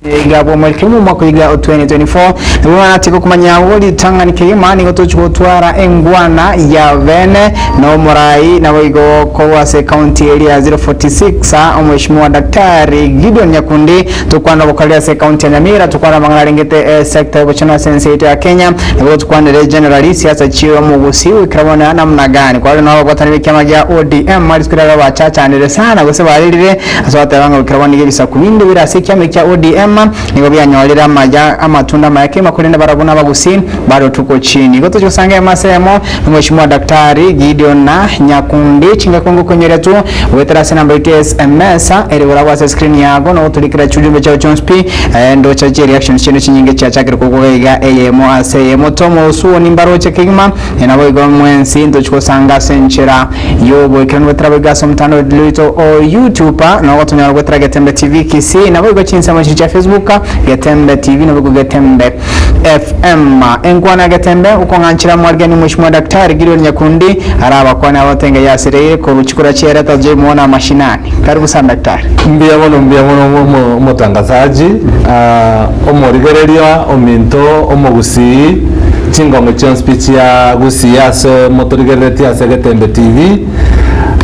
Iga bw'omwaka oyomo omwaka oiga o 2024, nabo banatie gokomanya agwo ritang'ani kegima nigo tochi gotwara engwana ya bene na omorai naboigo korwa ase ekaunti eria ya 046 omweshimiwa Daktari Gideon Nyakundi tokwane obokoreri ase ekaunti ya Nyamira tokwane amang'ana arengete esector y'obochenu ase ense yaito ya Kenya naboigo tokwanere generally siasa chia omogusii goikera bono namna gani kwarorire nabo ababwatani b'ekiama gia ODM rituko riria bachachanire sana gose barerire Ase ogoteba ng'a goikera bono nigo ebisaku binde bire ase ekiama ekia ODM nigo bianyorire amaya amatunda amaya kegima korende barabwo nabagusii bare otuko chini. Igo tochia gosanga emo ase emo nomweshimiwa Daktari Gideon Nyakundi chingaki ngokonyoria tu goetera ase enamba yaito ya SMS ere igoro agwo ase escreen yago na ogotorikera chujumbe chiao chionsi pi ndoche chi reactions chiaino chinyinge chiachakire kogwa iga eyemo ase eyemo. Tom Osuoni mbaroche kegima naboigo mwensi ntochia gosanga ase enchera Y'oboikeranu goetera boigo ase omotandao oito o YouTube, na ogotonyora goetera Getembe TV Kisii, naboigo chinsemo chiria chia Facebook, Getembe TV, naboigo Getembe FM. Enkwana ya Getembe, okong'anchera mwarigani Mheshimiwa Daktari Gideon Nyakundi, arabakwane abatenge yasireire korwa chikura chi'ereta Jay-Muona mashinani. Karibu sana Daktari. Mbuya mono, mbuya mono omo- omotangazaji, ah, omorigereria ominto omogusii, chingongo chionsi pi chia Gusii ase motorigereretie ase Getembe TV.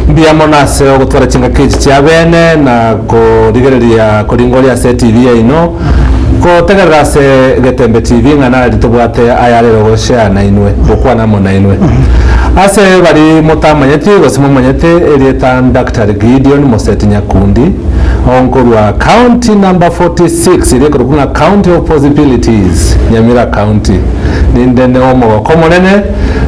Mbuya mono ase ogotwara chingaki echi chia bene na korigereria koringoria ase eTV yaino, gotegerera ase Getembe TV ng'a nari tobwate ayare goshare nainwe, gokwana amo nainwe. Ase bari motamanyeti gose momanyete erieta Daktari Gideon Moseti Nyakundi, onkorwa County number 46 eria ekorokwa ng'a County of Possibilities, Nyamira County. Ninde ne omogoko omonene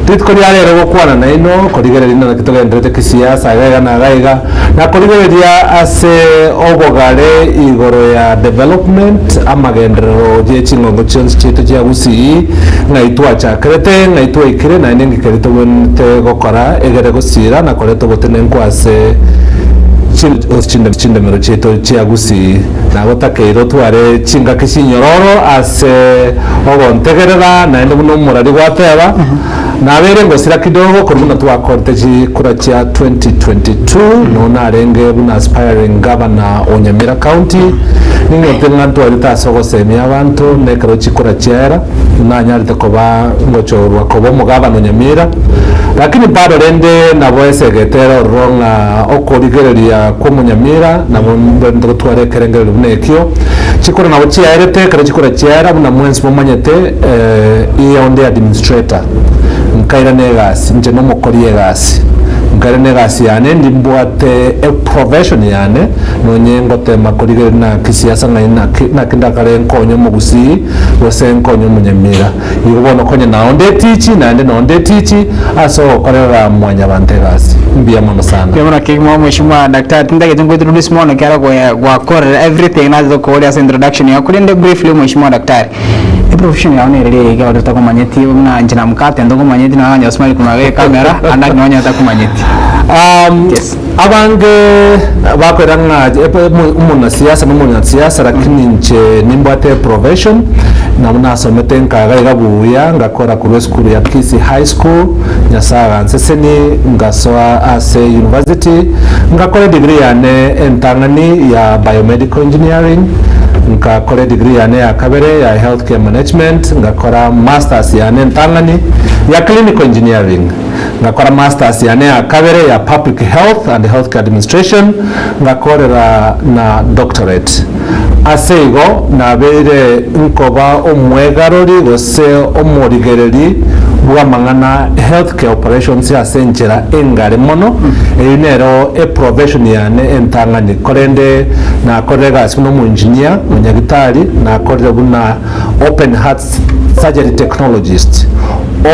rituko ria rero gokwana naino, korigereria naki togenderete kisiasa iga iga na iga iga, na korigereria ase obogare igoro ya development, amagenderero ye chingongo chionsi chiaito chia Gusii, ng'ai twachakerete, ng'ai twaikire, naende ng'iki keria tobwenerete gokora egere gosira na koreta obotenenku ase chindemero chiaito chia Gusii. Nagotakeire otware chingaki chinyororo ase ogontegerera, naende buna omorari gwateba, Nabeire ngosira kidogo korwa buna twakorete chikura chia 2022, nonya narenge buna aspiring governor o Nyamira County, ning'ete ng'a ntwarete ase ogosemia abanto, na ekero chikura chiaera, nanyarete koba ngochorwa koba omogavana o Nyamira. Lakini bado rende nabo esegete ere ororo ng'a okorigereria kw'omonyamira nabo mbwenerete gotwara ekerengererio buna ekio. Chikura nabo chiaerete, ekero chikura chiaera buna mwensi momanyete, eh, onde administrator, nkairana egasi, inche nomokori egasi, nkairana egasi yane ndimbwate eprofession yane, nonye ngotema korigereria naki siasa ng'ai naki naki ndakare nkonye omogusii gose nkonye omonyamira. Igo bono konya nao nde etichi naende nao nde etichi ase ogokorera mwanyabanto egasi. Mbuya mono sana. Mbuya mono kegima omweshimiwa daktari tintagete nkointroduce mono ekiagera gwe gwakorire everything nachete koboria ase introduction yao korende briefly omweshimiwa daktari eprofession yao nere riria iga baria totakomanyeti buna inche na mokate ntokomanyeti nonya onye osmile korwa magega ecamera ande nonye onye otakomanyeti. Um, Yes. Abange bakoira ng'a omonasiasa na omonyansiasa lakini inche nimbwate eprofession nabo nasomete nkaga iga buya ngakora korwa esukuru ya Kisii High School Nyasaye aganseseni ngasoa ase university ngakora edegree yane entang'ani ya biomedical engineering nkakora edegree yane ya kabere ya healthcare management ngakora masters yane entang'ani ya clinical engineering. Ngakora masters yane ya kabere ya Public Health and Healthcare Administration, ngakorera na doctorate. Ase igo nabeire nkoba omwegarori gose omorigereri bw'amang'ana healthcare operations ase enchera engare mono, eyio nero eprofession yane entang'ani. Korende nakorire egasi buna omoengineer, omonyagitari, nakorire buna Open Heart Surgery Technologist,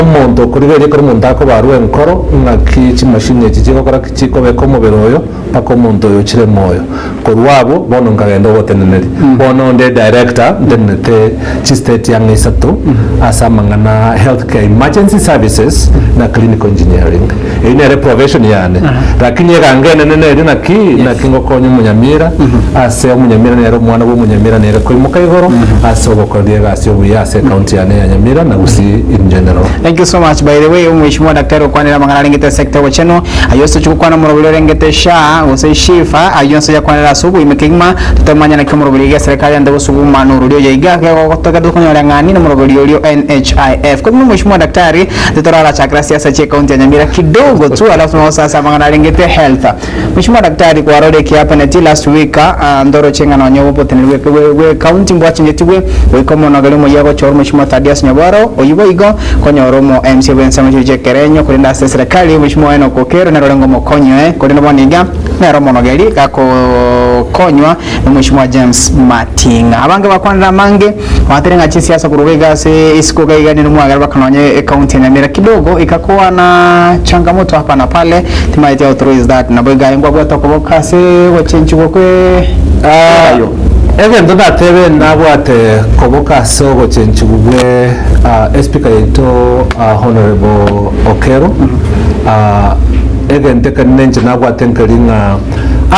omonto okorigereria ekero omonto akobarwa enkoro ng'aki chimashini echi chigokora ki chikobeka omobere oyo mpaka omonto oyo ochire moyo. Korwa abwo bono nkagenda ogoteneneri. Bono onde director ntenenete chistate ang'e isato ase amang'ana health care emergency services na clinical engineering. Eyio nere profession yane. Lakini egango enene neria naki naki ngokonya omonyamira ase omonyamira nere omwana bwa omonyamira nere koimoka igoro ase ogokoria egasi obuya ase ecounty yane ya Nyamira na Gusii in general. Thank you so much by the way omweshimiwa daktari okwanire amang'ana arengete sector obochenu ayio ase tochi gokwana omoroberi orengete SHA gose SHIF ayio onsi oyakwanere ase oboime kegima totamanya naki omoroberi iga eserekari ande gosuguma norori oyo iga gegotoka tokonyora ng'ani nomoroberi orio NHIF. Korende omweshimiwa daktari titorarachakera siasa chie county ya Nyamira kidogo tu alafu nogosoa ase amang'ana arengete health. Mweshimiwa daktari kwarorire ekiapeneti last week ndoroche ng'a nonye oboteneneri bwe bwe county mbwachengetigwe goika omonogeri omoyia agochorwa Mweshimiwa Thaddeus Nyabwaro oyio boigo konyora omo MCA bw'ensemo chiria chi'ekerenyo korende ase eserekari Mweshimiwa Enock Okello nere orenge omokonyi oye korende bono iga nere omonogeri gakokonywa na Mweshimiwa James Mating'a. Abange bakwanire amange batere ng'a chisiasa korwa iga ase isiko iga iga nere omwagera baka nonye ecounty ya Nyamira kidogo ikakuwa na changamoto hapa na pale timaeti how true is that nabo iga aye nkwabwate okoboko ase ogochenchigwa kwe ayo. Egento ndatebe nabwate koboka ase ogochenchigwa bwe espika yaito Honourable Okello, egento ekenene inche nabwate nkeri ng'a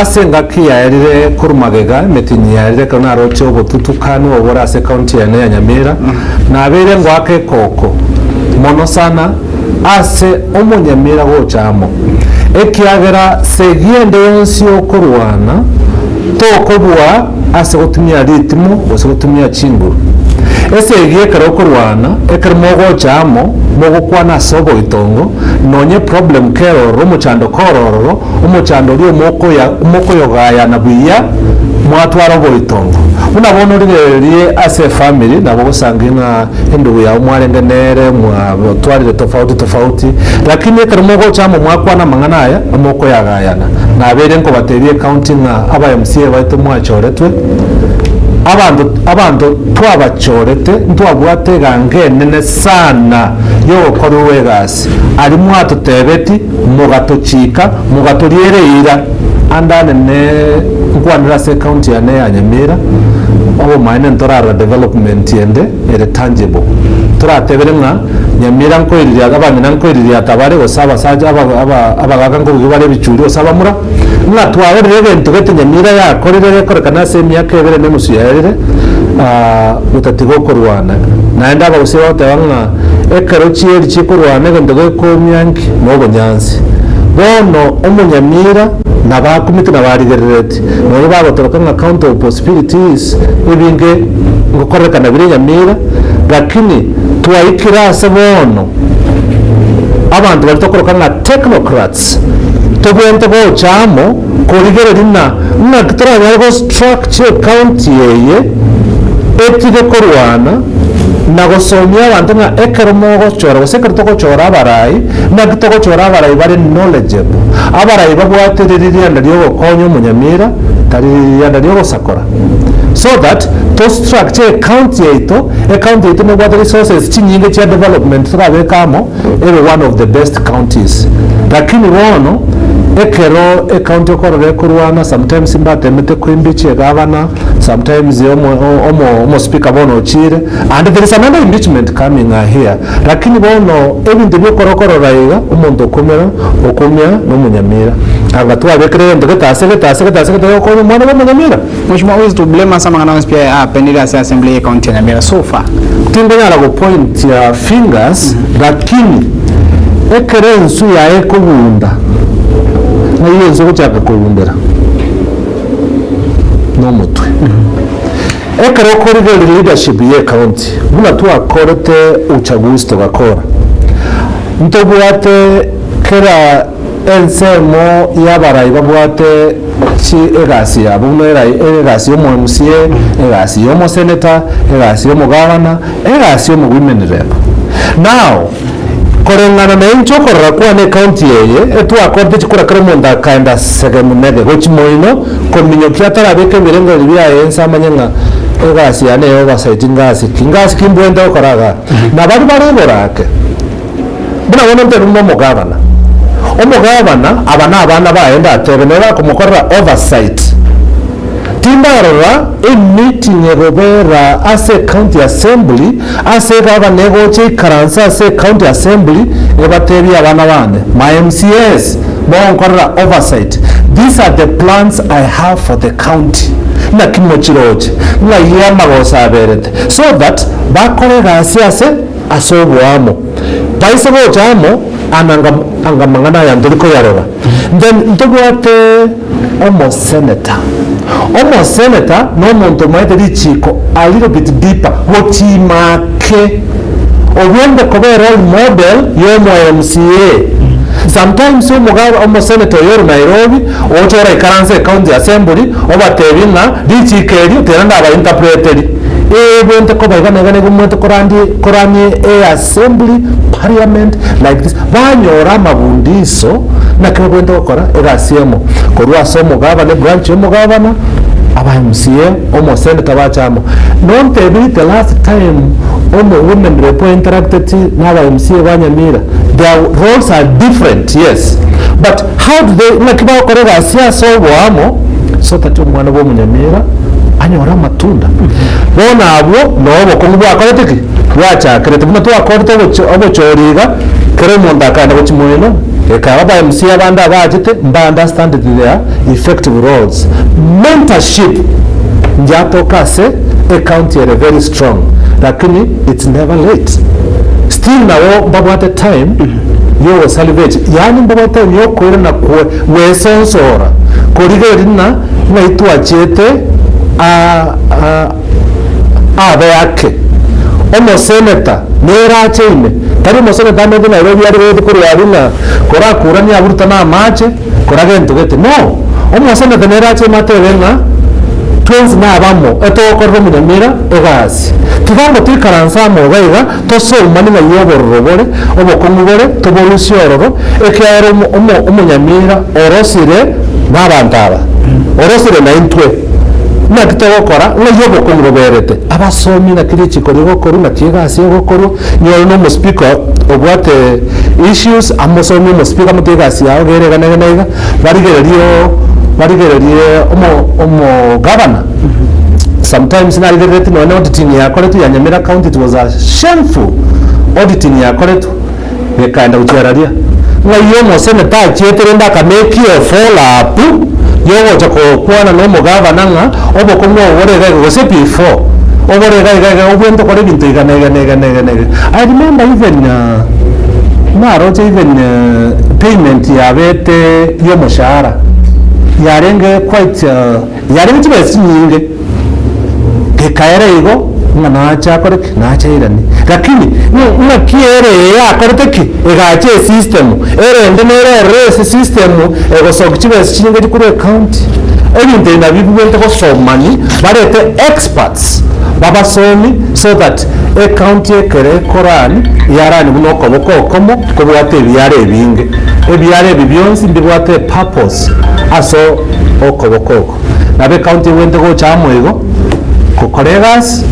Ase engaki yaerire korwa magega, emetinyi yaerire ekero naroche obotutukanu obore ase ekaunti yane ya Nyamira, nabeire ngoaka ekoko mono sana ase omonyamira gocha amo, ekiagera segi ende yonsi okorwana tokobua ase gotumia ritimo gose gotumia chinguru. Esegi ekero okorwana, ekero mogocha amo, mogokwana ase oboitongo, nonye problem kere ororo, omochando kore ororo, Omochando oria omokoya omokoyogayana buya, mwatwara oboitongo. Buna bono origererie ase efamiri, nabo ogosangia ng'a endugu yao mwarenge nere, mwatwarire tofauti tofauti, lakini ekero mogocha amo mwakwana amang'ana aya, omokoyagayana. Nabeire nkobatebia ecounty ng'a aba MCA baito mwachoretwe, abanto abanto twabachorete, ntwabwate eganga enene sana yogokorerwa egasi. Aria mwatotebeti, Mogatochika, mogatoriera eira. Ande ane ne nkwanere ase ecounty yane ya Nyamira, obomaene ntorarora development ende ere tangible. Toratebere ng'a Nyamira nkoiriria abang'ina nkoiririata bare gose abasacha aba aba abagaka nkobugia bare ebichuri gose abamura, ng'a twarorire egento gete Nyamira yakorire gekorekana ase emiaka ebere na enusu yaerire, gotatiga okorwana. Naende abagusii bagoteba ng'a Ekero chieri chikorwana egento gekoumia nki? Nobonyansi. Bono omonyamira nabakumete na barigerereti, nonya bagotoroka ng'a count of possibilities ebinge ngokorekana bire nyamira, lakini twaikire ase bono abanto baria tokoroka ng'a technocrats tobwenerete gocha amo korigereria ng'a ng'aki toranyare go structure ecounty eye etige korwana na gosomia abanto ng'a ekero mogochora gose ekero togochora abarai, naki togochora abarai bare knowledgeable, abarai babwate ririanda riogokonya omonyamira tari ririanda riogosakora so that to structure ecounty yaito, ecounty yaito nebwate resources chinyinge chia development torabeke amo ebe one of the best counties. Lakini bono ekero ecounty okorora ekorwana sometimes mbatemete koimpeach egavana, sometimes omo omo omospeaker bono ochire and there is another impeachment coming here lakini bono ebinto biokora okorora iga omonto okomera okomia na omonyamira anga twabekire egento getase getase getase getase gokonya omwana bwa omonyamira. Mheshimiwa who is to blame ase amang'ana onsi pi aya ahapenire ase assembly ye county ya Nyamira so far? Tinkonyara go point fingers lakini ekero ensu yaye ekogunda ng'ai ensu egochaka kogundera? Nomotwe. Ekero okorigereria leadership ye ecounty buna twakorete uchaguzi togakora, ntobwate kera ensemo y'abarai babwate chi egasi yabo buna erai egasi y'omo MCA, egasi y'omosenator, egasi y'omogavana, egasi y'omo women rep. Now, koreng'ana na inche okorora kwane ecounty eye, etwakorete chikura kera omonto akaenda segemunege gochia moino kominyokia atarabeka ebirengererio biaye ense amanye ng'a egasi yane ya oversight ngasi ki, ngasi ki mbwenerete gokora igaa. Na baria bare igoro ake. Buna bono ntebi buna omogavana. Omogavana aba nabana baye ndatebe nere bakomokorera oversight. Tindarora emeeting egobera ase ecounty assembly ase egavana egocha ikaranse ase ecounty assembly ebatebie abana bane my MCAs mogonkorera oversight these are the plans I have for the county naki mochiroche ng'ai amagoso aberete so that bakore egasi ase ase oboamo. Baise gocha amo, ananga anga amang'ana aya ntori koyarora. Then ntobwate omoseneta. Omoseneta na omonto omaete richiko a little bit deeper, gochima ake. Obwende koba erole model ya omo MCA. Sometimes omoga omoseneta oyo ore Nairobi, oche oraikaranse ecounty assembly, obatebi ng'a richiko erio tiga ndaba interpreteri. Ebwente koba iga na iga na iga omwete korandi koranie eassembly, parliament like this. Banyora amabundiso naki babwente gokora egasi emo. Korwa ase omogabana ebranch ya omogabana, aba MCA, omoseneta bacha amo. Nontebirie the last time omo women rep ointeracteti na aba MCA ba Nyamira, their roles are different yes, but how do they naki bagokora egasi ase oboamo so that omwana bwa omonyamira anyore amatunda. Bono abwo noo obokong'u bwakorete ki? Bwachakerete. Buna twakorete obocho obochori iga, kera omonto akaenda gochia moino, ekaba aba MCA abande abachete mba understandeti their effective roles. Mentorship njatoka ase ecounty ere very strong, lakini it's never late. Still nabo mbabwate time yogosalvage, yaani mbabwate time yokoirana kwe gwesonsora, korigereria ng'a ng'ai twachiete aa aa abe ake. Omoseneta nere ache ime, tari omoseneta amanyete Nairobi are goeta korwa aria ng'a korakuranie aburutane amache kora gento gete, no. Omoseneta nere ache ime atebe ng'a twensi nabamo etogokorera omonyamira egasi. Tiga ngo toikaranse amo iga iga tosomani ng'ai obororo bore, obokong'u bore, toborusie ororo, ekiagera omo omo omonyamira orosire nabanto aba, orosire naintwe. Naki togokora ng'ai obokong'u boberete? Abasomi naki richiko rigokorwa, naki egasi egokorwa, nyore na omospeaker obwate issues, amosomie omospeaker amotebi egasi yao iga ere iga na iga na iga, barigererie oo barigererie omo omogavana. Sometimes narigereretie nonya auditing yakoretwe ya Nyamira county it was a shameful auditing yakoretwe, gekaenda gochia raria. Ng'ai omoseneta achiete rende akamekia efollow up yogocha kokwana na omogavana ng'a obokong'u obo bore iga iga gose before obore iga iga iga obwenerete okore ebinto iga na iga na iga na iga na iga. I remember even naroche even payment yabete ya omoshahara yarenge quite yarenge chibesa chinyinge. Gekaera igo, ng'a nache akore ki? Nache airanie. Lakini ng'a ng'aki ere eye yakorete ki? Egacha esystem, erende nere eroro ase esystem egosokia chibesa chinyinge chikorwa ecounty. Ebinto ebi nabio bibwenerete gosomani, barete experts babasomi so that ecounty ekere ekorani, yarani buna okoboko okomo kobwate ebiara ebinge. Ebiara ebi bionsi mbibwate epurpose ase okoboko oko. Nabo ecounty egwente gocha amo igo, gokora egasi,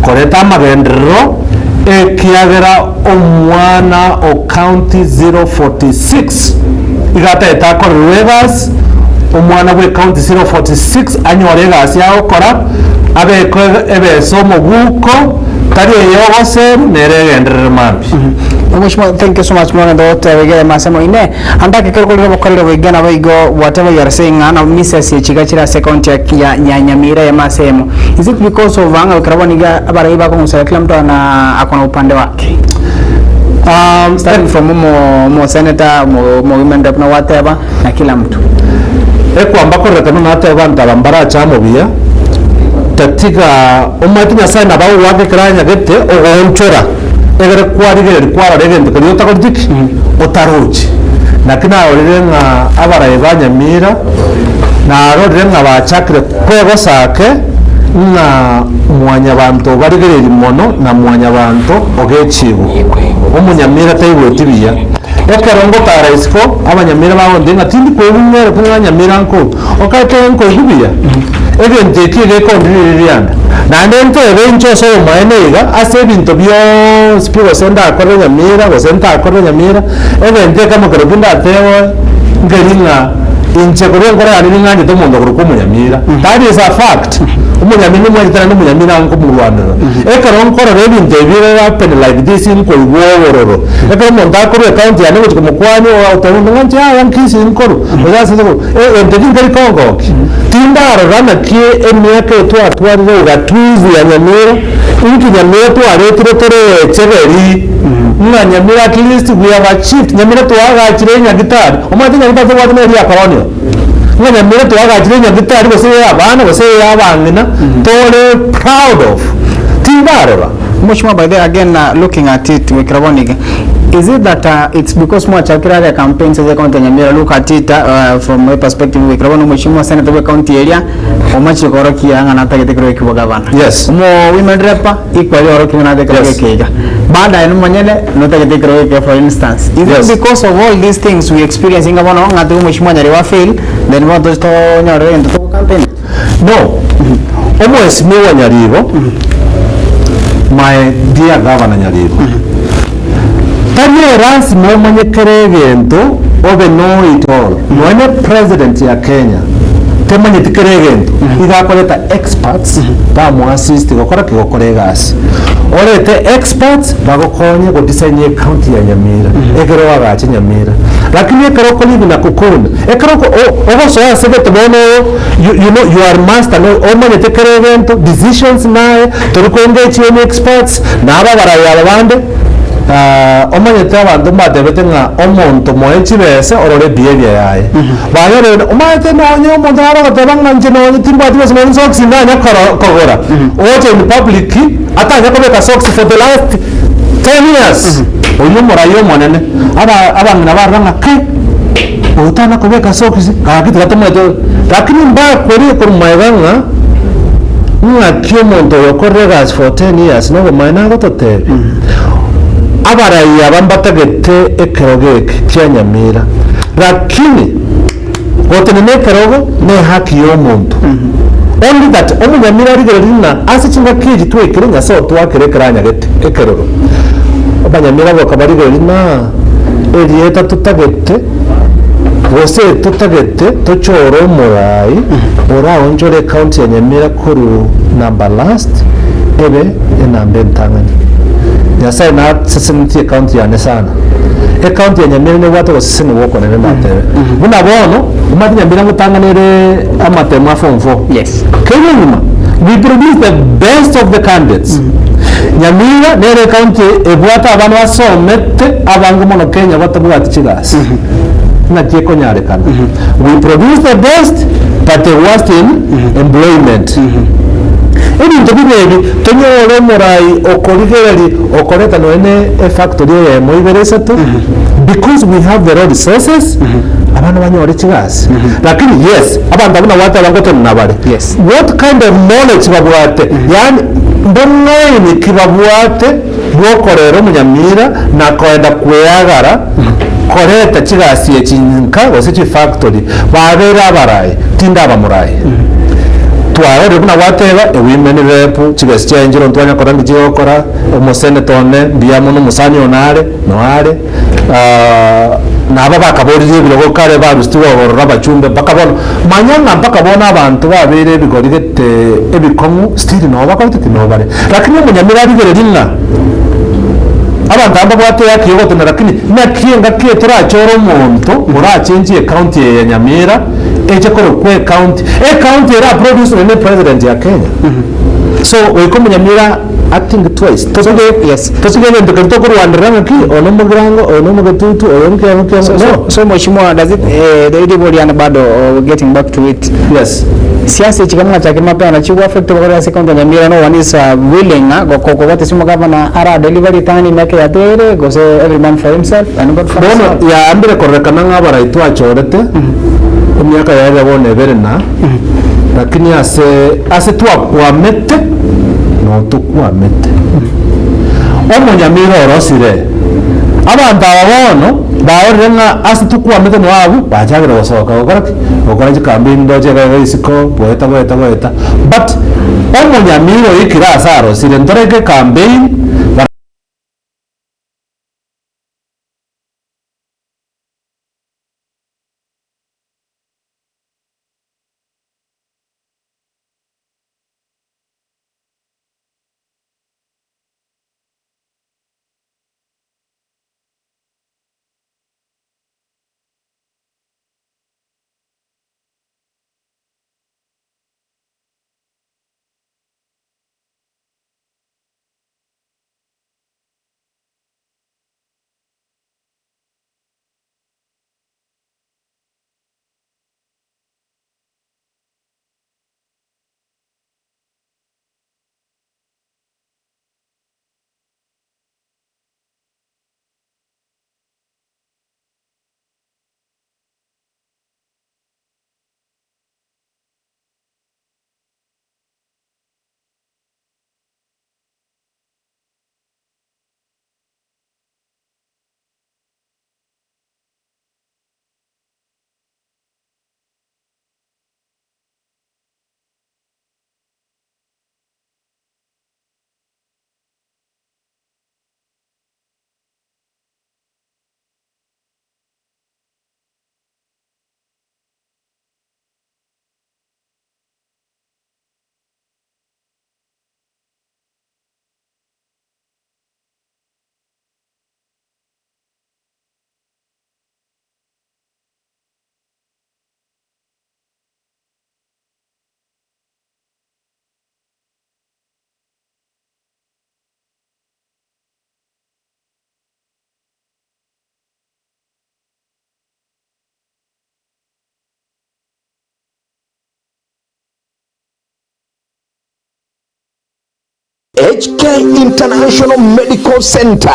koreta amagenderero, ekiagera omwana o county 046 iga atagete akorerwe egasi, omwana bwe county 046 anyore egasi agokora, abeke ebesa omoguko, tari eye ogoseru, nere egenderere mambia. Mheshimiwa, thank you so much mono ndogoteba iga ase moine. Ande ake kero korire obokoreri boiga naboigo whatever you are saying ng'a nabo misses echiga chire ase ecounty ya ya ya Nyamira eyemo ase eyemo. Is it because of ng'a ekero bono iga abarai bakong'usera kila mtu ana ako na upande wake? Starting from omo omo senator, omo omo women rep na gwateba na kila mtu. Ekwamba korerekana natebe abanto aba mbarache amo buya, tatiga omanyete Nyasaye nabo agogoaka ekero anyagete ogoonchora. Egere kwarigereria kwarora egento keria otakoreti ki? Otarochi. Naki narorire ng'a abarai ba Nyamira, narorire ng'a bachakire kwegosa ake, ng'a mwanyabanto obarigereirie mono na mwanyabanto ogechigwe. Omonyamira taigweti buya. Ekero ngotara isiko, abanyamira bagontebia ng'a tindi koigwa ng'erete ng'a Nyamira nkoigwa. Okaete nkoigwa buya? Egento eki egekondiria ririanda. Naende ntebe inche ase obomaene iga, ase ebinto bionsi pi gose ndakorere nyamira, gose ntakorere nyamira, egento ekemo kerokio ndatebe nkeri ng'a inche korwa enkoro yane ning'anchete omonto okorokwa omonyamira. That is a fact. Omonyamira nimwanchete naende omonyamira nkomorwanerera. Ekero nkorora ebinto ebi bire happen like this nkoigwa obororo. Ekero omonto akorwa ecounty yane ngochia komokwania ogoteba ng'a inche yaya nkisi nkorwa, gose ase nkorwa. Egento ekio nkeri kongokia. Tindarora naki emiaka eye twatwarire ugatuzi ya Nyamira, inki Nyamira twaretire tore echegeri. Ng'a Nyamira at least we have achieved, Nyamira twaagachire enyagitari, omanyete enyagitari tobwate neri ya colonial, ng'a Nyamira twaagachire enyagitari gose eye abana gose eye abang'ina tore proud of, tindarora. Mheshimiwa, by the way, again looking at it goikera bono iga, is it that it's because mwachakire are campaigns ase ecounty ya Nyamira, look at it from a perspective goikera bono mheshimiwa senator bwe ecounty eria omachire koorokia ng'a natagete ekerogo ekio bwa gavana. Yes. Omo women rep equally oorokia ng'a natagete ekerogo Yes. eke iga. Baada aye nomonyene notagete ekerogo eke for instance. Is Yes. it because of all these things we experiencing iga bono ng'a tiga mheshimiwa Nyaribo afail then bono toche tonyorere egento togo campaign? No, omwesimigwa Nyaribo, my dear Governor Nyaribo, tari erasima omanye kera egento obe know it all. Nonya president ya Kenya temanyeti kera egento, iga akoreta experts bamoassist gokora ki? Gokora egasi. Orete experts bagokonye godesign ecounty ya Nyamira, ekero oagache Nyamira. Lakini ekero okorigia na kokunda, ekero oko o ogosoa ase egete bono you you know you are master no omanyete kera egento, decisions naye, tori ko engage any experts, na aba abarai aba bande omanyete abanto mbatebete ng'a omonto moe chibese orore behaviour yaye. Baye rende omanyete nonye omonto nare ogoteba ng'a inche nonye timbwati besa nonye socks ndanya koro kogora, oche in public atanya kobeka socks for the last 10 years, oyio omorai omonene, aba abang'ina barora ng'a kai, oyo tana kobeka socks, gaki tiga tomoete oyo. Lakini mbakwerie korwa magega ng'a ng'aki omonto oyo okorire egasi for 10 years nobomaene agototebia. Abarai aba mbatagete ekerogo eke kia Nyamira, lakini gotenena ekerogo nehaki y'omonto. Only that omonyamira arigererie ng'a ase chingaki echi twaikire Nyasae otwakire ekero anyagete ekeroro. Abanyamira boka barigererie ng'a erieta totagete gose totagete tochore omorai oraonchore ecounty ya Nyamira korwa number last ebe enamba entang'ani. Nyasae nasesenetie ecounty yane sana. Ecounty ya Nyamira nebwate ogosesenigwa okonene natebe. Buna bono, omanyete Nyamira ngotang'ana ere amatemo a form four. Yes. Kenya engima, we produce the best of the candidates. Nyamira nere ecounty ebwate abana basomete abange mono Kenya batabwati chigasi. Naki ekonyarekana? We produce the best but the worst in employment. Ebinto buna ebi tonyore omorai okorigereria okoreta nonya ne efactory eyemo ibere isato because we have the raw resources abana banyore chigasi. Lakini yes abanto abwo nabo gwateba ngotenena bare. Yes. What kind of knowledge babwate? Yaani mbong'aini ki babwate bwokorera omonyamira na koenda kweagara koreta chigasi echi nka gose chifactory babeire abarai tindaba morai. Twarorire buna gwateba ewomen rep chibesa chiaye nchire ntwanya kora nki chigokora, omosenator one mbuya mono omosani one are no are na aba bakaboririe ebirogo kare barusitigwe obororo abachumbe mpaka bono, manya ng'a mpaka bono abanto babeire ebigori gete ebikong'u still noo bakorete ki? Noo bare. Lakini omonyamira arigererie ng'a abanto aba mbabwate ehaki ya ogotenena lakini naki engaki eye torachore omonto orachenchie ecounty eye ya Nyamira eche korokwa ecounty, ecounty era produce nonya ne president ya Kenya. So goika omonyamira a think twice tosige Yes. tosige egento keria tokorwanderera ng'aki oyo na omogirango oyo na omogetutu oyo nki oyo nki So, no. so, so mheshimiwa does it eh, the riboria bado getting back to it Yes. siasa echi kama mwachakire mapema nachi go affect bakore ase county ya Nyamira no one is willing kokobwatesia omogavana ara deliver ritang'ani emiaka yateire gose every man for himself and God for Bono himself. yaambire kororekana ng'a abarai twachorete emiaka yaerire bono ebere na lakini ase ase twakwamete notokwamete. Omonyamira orosire abanto aba bono barorire ng'a ase tokwamete noo abwo bachakire gosoka gokora ki? Gokora chicampaign ndoche iga iga isiko goeta goeta goeta but omonyamira oikire ase arosire ntoreke ecampaign. HK International Medical Centre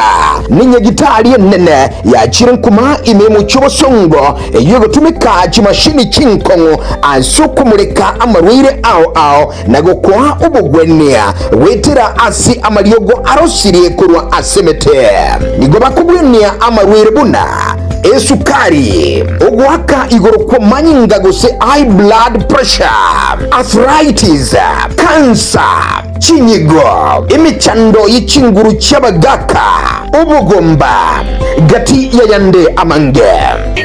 nenyagitari enene yachire nkuma ime y'omochie obosongo eyio egotumeka chimashini chinkong'u ase okomureka amarwaire ao ao na gokoa obogwenia goetera ase amariogo arosirie korwa ase emete. Nigo bakobwenia amarwaire buna esukari, ogoaka igoro kw'amanyinga gose high blood pressure, arthritis, cancer, Chinyigo, emechando ye chinguru chi'abagaaka, obogomba, gati y'ayande amange.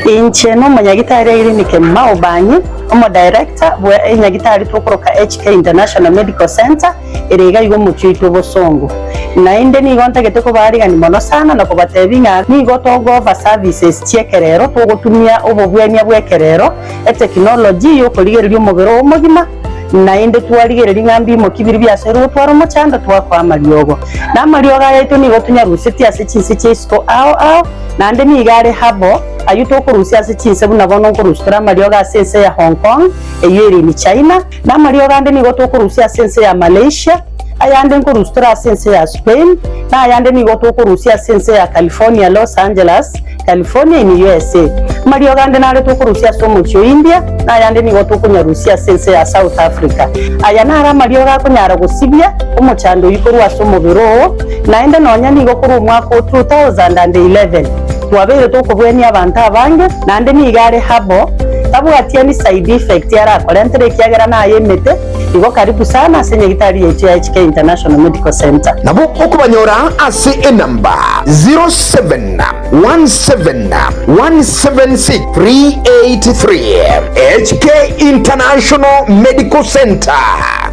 Inche nomonyagitari Irene Kemuma Obanyi, omodirector bwe enyagitari tokoroka HK International Medical Centre ere iga iga omochie oito Bosongo. Naende nigo ntagete kobaarigania mono sana na kobatebia ng'a nigo togo offer services chi'ekerero togotumia obobwania bw'ekerero, etechnology yokorigereria omobere oo omogima, Naende twarigereria ng'a mbimoki biria biasoirwe gotwara omochando, twakoa amariogo. Na amariogo aya aito nigo tonyarusetie ase chinse chia isiko ao ao, naende nigo are habo, ayio tokorusia ase chinse buna bono nkorusia tore amariogo ase ense ya Hong Kong, eyio ere in China, na amariogo ande nigo tokorusia ase ense ya Malaysia, ayande nkorusia tore ase ense ya Spain, na ayande nigo tokorusia ase ense ya California, Los Angeles, California in USA. Amariogo ande nare tokorusia ase omochie o India, na ayande nigo tokonyarusia ase ense ya South Africa. Aya naro amariogo akonyara gosibia omochando oyio korwa ase omobere oo, naende nonya nigo korwa omwaka o 2011 twabeire tokobwenia abanto abange, naende nigo are herbal, tabwati any side effect arakorentere ekiagera naye emete. Igo karibu sana ase nyagitari yaito ya HK International Medical Centre. Nabo okobanyora ase enamba 0717176383. HK International Medical Centre,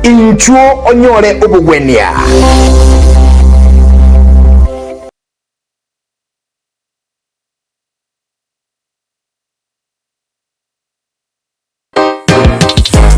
inchuo onyore obogwenia.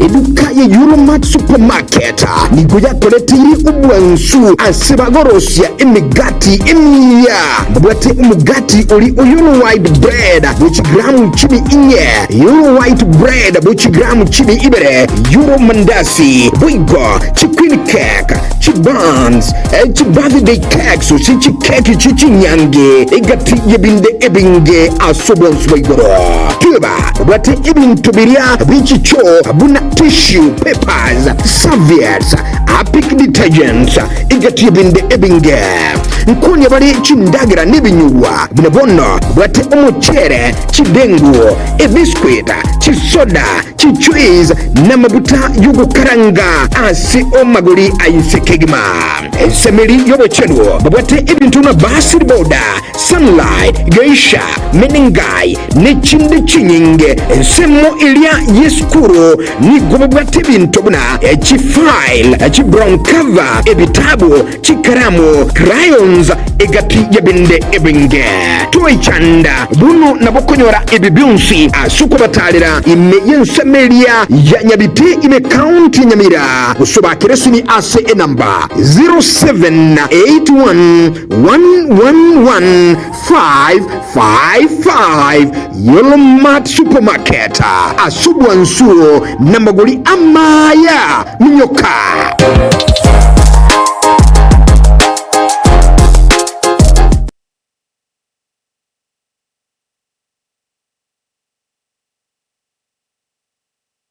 Eduka ye Euromart Supermarket nigo yakoreteire obwansu ase bagorosia emegati emiya. Mbabwate omogati ori o Euro White Bread bwe chigramu chimi inye, Euro White Bread bwe chigramu chimi ibere, Euro Mandasi, boigo chi Queen Cake, chi buns, chi birthday cakes gose chikeki chie chinyangi, egati y'ebinde ebinge ase obwansu bwa igoro. Tuba Obwate ebinto biria bi'chichoo buna tissue papers, serviettes, Harpic detergents, egati y'ebinde ebinge. Nkonia bare chindagera nebinyugwa buna bono obwate omochere, chidengu, ebiscuit, chisoda, chijuice, namaguta y'ogokaranga ase amagori a inse kegima. Ensemeri y'obochenu babwate ebinto buna Basil Boda, Sunlight, Geisha, Menengai, ne chinde chinyinge. Ensemo eria y'esukuru nigo babwate ebinto buna chifile, chibrown cover, ebitabu, chikaramu, crayons, egati y'ebinde ebinge. Toichanda bono nabo konyora ebi bionsi ase okobatarera ime y'ensemo eria ya Nyabite ime County ya Nyamira gose obakere esimi ase enamba 0781 111 555 Yellow Mart Supermarket ase obwansu namagori amaya minyoka.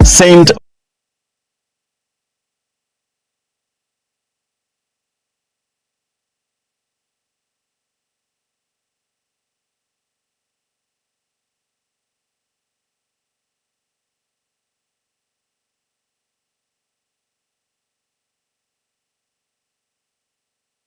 Saint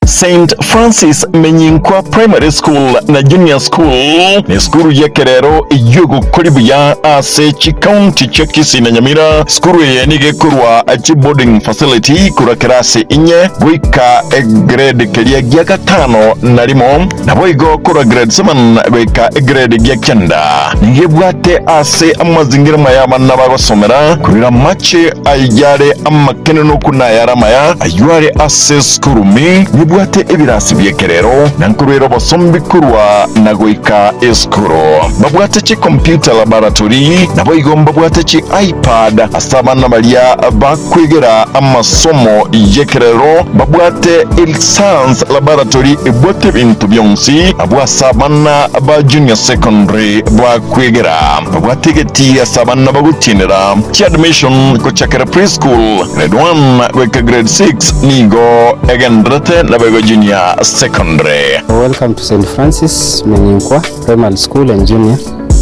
Saint Francis Menyinkwa Primary School na Junior School nesukuru y'ekerero eyio egokori buya ase chikaunti chia Kisii na Nyamira. Sukuru eye nigo ekorwa chiboarding facility korwa kerasi inye goika egrade keria gia gatano na rimo, naboigo korwa grade 7 goika egrade gia kenda. Nigo ebwate ase amazingira maya abana bagosomera, korera amache ayare amakenenoku na ayare amaya, ayio are ase esukuru. Nebwate. Mbabwate ebirasi bi'ekerero na nkoruera obosombi korwa na goika esukuru. Mbabwate chikompiuta laboratory, naboigo mbabwate chi iPad ase abana baria bakwegera amasomo y'ekerero. Mbabwate Science laboratory ebwate ebinto bionsi abwo ase abana ba junior secondary bakwegera. Babwate egetii ase abana bagotienera chiadmission gochakera preschool, grade 1 goika grade 6 nigo egendererete naboigo junior secondary. Welcome to St Francis Menyinkwa Primary School and Junior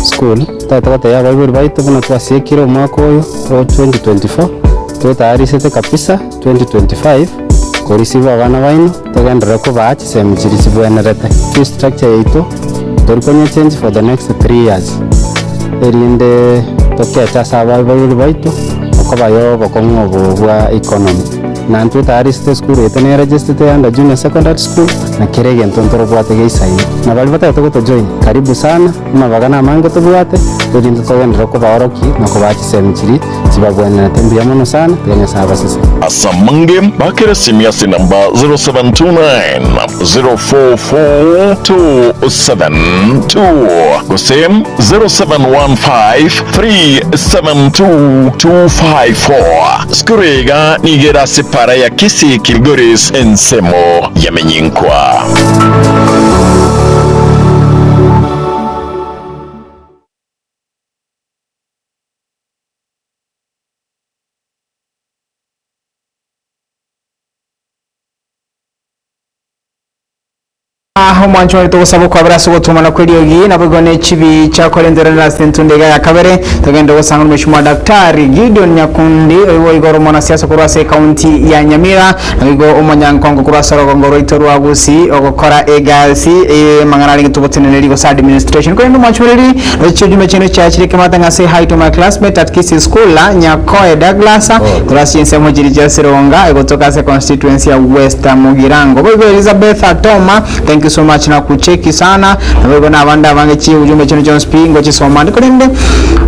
School. Totagete gotebia abaibori baito buna twasiekire omwaka oyo o 2024, twetayarisete kabisa 2025 koreceive abana baino togenderere kobaa chisemi chiria chibwenerete. Fee structure yaito tori konya change for the next 3 years erinde tokeche ase abaibori baito okobayo obokong'u obo bwa economy. Na intwe tayarisete esukuru yaito ne registered under Junior Secondary School na kera egento ntorobwate geisaine. Na baria batagete gotojoin karibu sana, amabaga namange tobwate erinde togenderere kobaorokia na kobaa chisemi chiria chibabwenerete. Mbuya mono sana, tiga Nyasae abasesenie. Ase amange, bakere esimi ase enamba 0729 044 272 gose 0715 372 254. Sukuru iga nigo ere ase para ya Kisii Kilgoris ensemo ya Menyinkwa. Omwancho oye togosaba okwabera ase ogotomana kw'eriogi, naboigo ne chibi chiakorenterera ase entunda iga ya kabere. Togende gosanga nomweshimiwa Daktari Gideon Nyakundi, oyo boigo ore omwanasiasa korwa ase ekaunti ya Nyamira, naboigo omonyankongo korwa ase orogongo rwaito rwa Gusii ogokora egasi ey'amang'ana arenge togoteneneri gose administration. Korende omwancho oreri, roche chiojumbe chiaino chiachire kemate ng'a say hi to my classmate at Kisii School, Nyakoe Douglas, Korwa ase chinsemo chiria chia Sironga egotoka ase constituency ya West Mugirango. Boigo Elizabeth Atoma, thank you so much nakucheki sana. Naboigo na abande abange chi ujumbe chino chionsi pi ngochisoma ande korende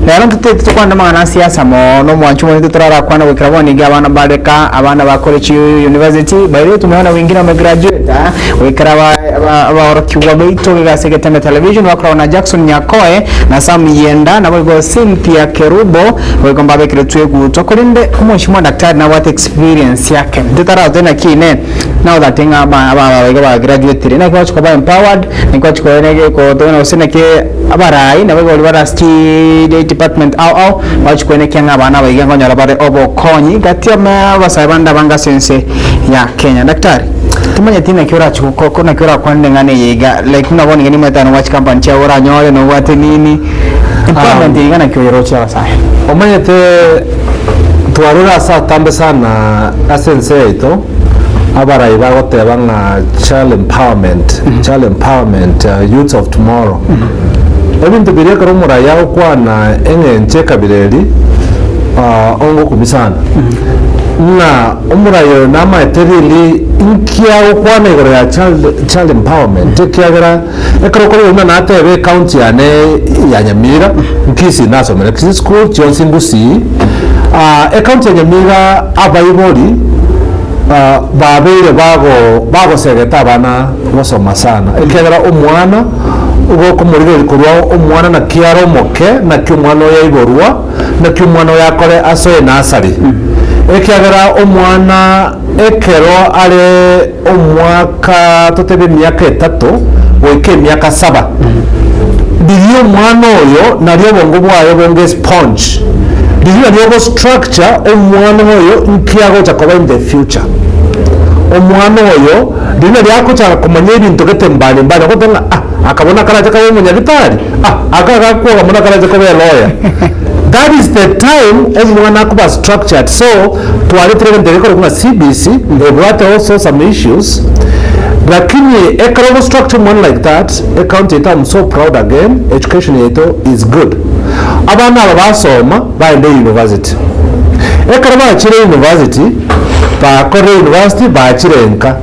rero ntotete tokwane amang'ana a siasa mono omwancho omonene torarakwane goikera bono nigo abana bareka abana bakore chi university by the way tumeona wengine wame graduate ah, goikera aba aba abaorokigwa baito iga ase Getembe Television bakoragwa na Jackson Nyakoe na Sam Yenda naboigo Cynthia Kerubo Boigo mbabekeretwe egutwa, korende omweshimiwa daktari nabwate experience yake. Ntitaragotebi naki ine now that ng'a aba aba aba iga ba graduatire, naki bagochi koba empowered, naki bagochi koba kotogena gose naki abarai nabo igo baria bare ase chi department ao ao, bagochi koenekia ng'a abana aba iga nkonyora bare obokonyi gati ya abasae bande abange ase ense ya Kenya. Daktari, timanyeti naki orachi go ko naki orakwane eng'ana eye iga, like buna bono iga nimanyete nobwate chicompany chiago oranyore, nobwate nini. Empowerment iga naki oyeroche abasae. Omanyete twarure ase atambe sana ase ense yaito, abarai bagoteba ng'a child empowerment, child empowerment, youths of tomorrow. Ebinto biria ekero omorai agokwana eng'encho ekabira eri, ongokumia sana, ng'a omorai oyo namaete really inki agokwana igoro ya child, child empowerment ekiagera. Ekero okorigwa buna natebe ecounty yane ya Nyamira, Kisii nasomere Kisii school chionsi Gusii, ecounty ya Nyamira abaibori babeire bago bagosegeta abana gosoma sana, ekiagera omwana gokomorigereria korwa omwana naki are omoke, naki omwana oyo aiborwa, naki omwana oyo akore asoe nursery, ekiagera omwana ekero are. Omwaka totebe emiaka etato goika emiaka saba, riria omwana oyo nario obongo bwaye bonge esponge, riria nario ogo structure omwana oyo nki agocha koba in the future. Omwana oyo riria nario agochaka komanya ebinto gete mbali mbali, ogoteba ng'a ah aka bono akarache kabe omonyagitari, ah aka agakwoga mono akarache koba elawyer. That is the time omwana akoba structured so Twaretire egento gekorokwa ng'a CBC, ebwate also some issues, lakini ekero ogo structure omwana like that, ecounty yaito am so proud again, education yaito is good. Abana aba basoma, baenda university. Ekero bachire university, bakorire university, bachire nka.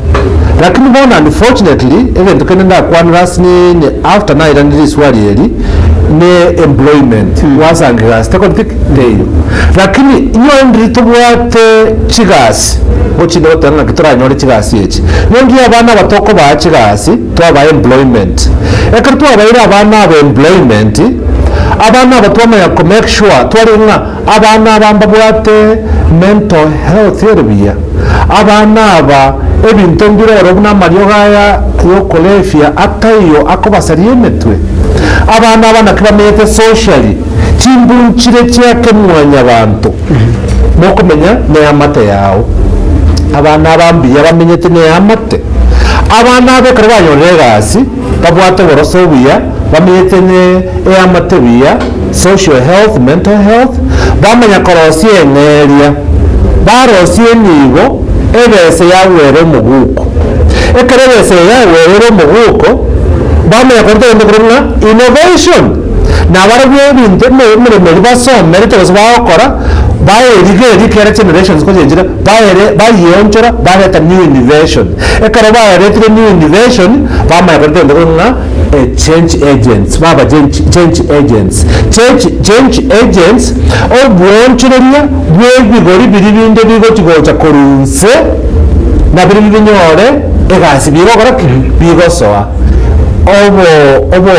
Lakini bono unfortunately, egento kende ndakwanere ase nini after nairanire riswali eri, ne employment, gwasanga egasi tekoreti ki? Teiyo. Lakini inyowe ndiri tobwate chigasi, ngochinde goteba ng'aki toranyore chigasi echi. Inyowe ndiri abana aba tokobaa chigasi, twabaa employment. Ekero twabaire abana aba employment, abana aba twamanya ko make sure tware ng'a abana aba mbabwate mental health ere buya, abana aba ebinto mbire oro buna amariogo aya ya okorefia ataiyo akobasaria emetwe, abana aba naki bamenyete socially, Chimbunchire chiake mwanyabanto, mokomenya neamate yao. Abana aba mbuya bamenyete neamate. Abana aba ekero banyorire egasi, babwate oboroso obuya, bamenyete ne eamate buya, social health, mental health, bamanya korosia eng'eria, barosia enibo, ebese yagwera omoguko. Ekero ebese eye yagwerire omoguko, bamanya koreta egento korwa ng'a innovation. Na barabwo ebinto emeremo eria basomerete gose bagokora, bayerigereria kera generations kochenchire, bayere bayeonchora bareta new innovation. Ekero baretire new innovation, bamanya koreta egento korwa ng'a a change agents, baba change change agents. Change change agents, obwoonchoreria bwa ebigori biria binde bigochi gocha korwa inse, nabirobio binyore egasi bigokora ki? Bigosoa. Obo obo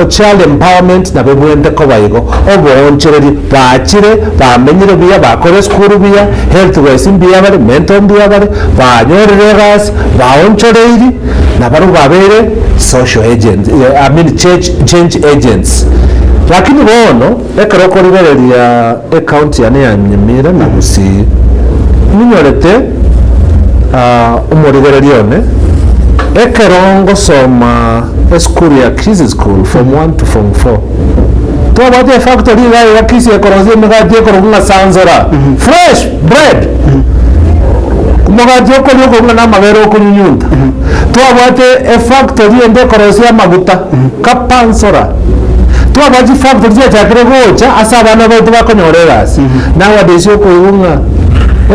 o child empowerment nabo ebwenerete koba igo, oboonchoreria, bachire, bamenyire buya, bakore esukuru buya, health wise mbuya bare, mental mbuya bare, banyorire egasi, baonchoreiri, nabarobwo babeire social agents, I mean church change agents. Lakini bono, ekero okorigereria ecounty yane ya Nyamira na Gusii, ninyorete omorigereria one, ekero ngosoma esukuru ya Kisii School form one to form four, twabwate efactory iga iga Kisii ekorosia emegati ekorokwa ng'a Sanzora, fresh bread, omogati okoria okorwa ng'a namabere okonyunyunta. Twabwate efactory ende ekorosia amaguta, Kapansora. Twabwate chifactory chiachakire gocha ase abana baito bakonyora egasi. Nowadays okoigwa ng'a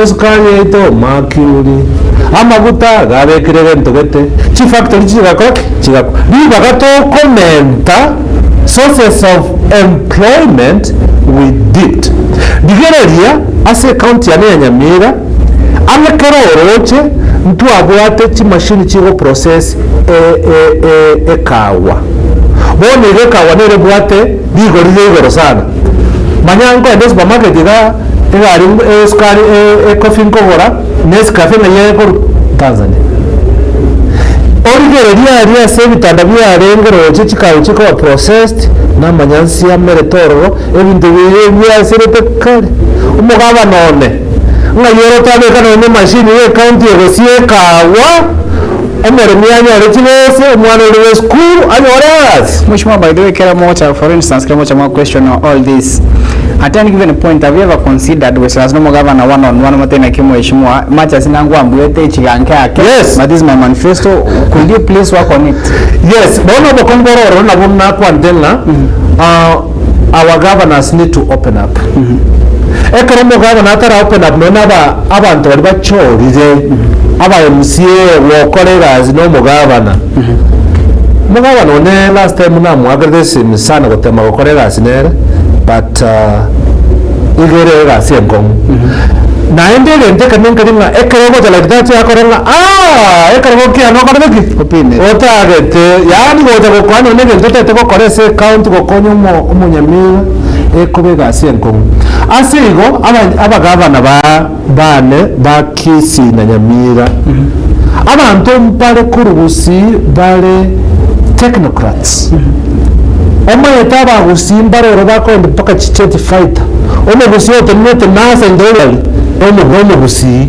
esukari yaito mercury, amaguta gabekire egento gete, chifactory chigakora ki? Chigakwa. Ribaga tokomenta sources of employment we dipped. Rigereria ase ecounty yane ya Nyamira, ang'e kera oroche ntwabwate chimashini chigoprocess ekawa. Bono iga ekawa nere ebwate rigori ria igoro sana. Manya nkoenda esupermarket iga egari esukari ecoffee nkogora Nescafe ng'ai ekorwa Tanzania. Origererie aria ase ebitanda biarenge roche chikawa chikoba processed na amanyansi amerete ororo ebinto biria biaserete kare. Omogabana one ng'ai ore otabeka nonya emashini ye ecounty egosia ekawa omoremi anyore chibese omwana ore bwe esukuru anyore egasi. Mheshimiwa, by the way, kera mocha, for instance, kera mocha mwa question all this. At any given point, have you ever considered gose no omogavana one on one omotebie naki mheshimiwa, much as nangwambuete echiganka ake, Yes. but this is my manifesto, could you please work on it? Yes, bono obokong'u bore ororo nabwo nakwanete ng'a our governors need to open up. Ekero omogavana atara open up nonya aba abanto baria bachorire aba MCA gokora egasi na omogavana. Omogavana one last time namoakerete esimi sana gotema gokora egasi nere but iga ere egasi enkong'u. Naende egento ekemo nkeri ng'a ekero ogocha like that akore ng'a aah ekerogo kiane okorete ki? Opimete. Otagete yaani gocha gokwana nonya egento otagete gokora ase ecounty gokonya omo omonyamira ekoba egasi enkong'u. Ase igo aba abagavana ba bane ba Kisii na Nyamira, abanto mbare korwa Gusii bare technocrats. Omanyete abagusii mbare oro bakoenda mpaka chijet fighter. Omogusii otenenete NASA in the world nomogusii.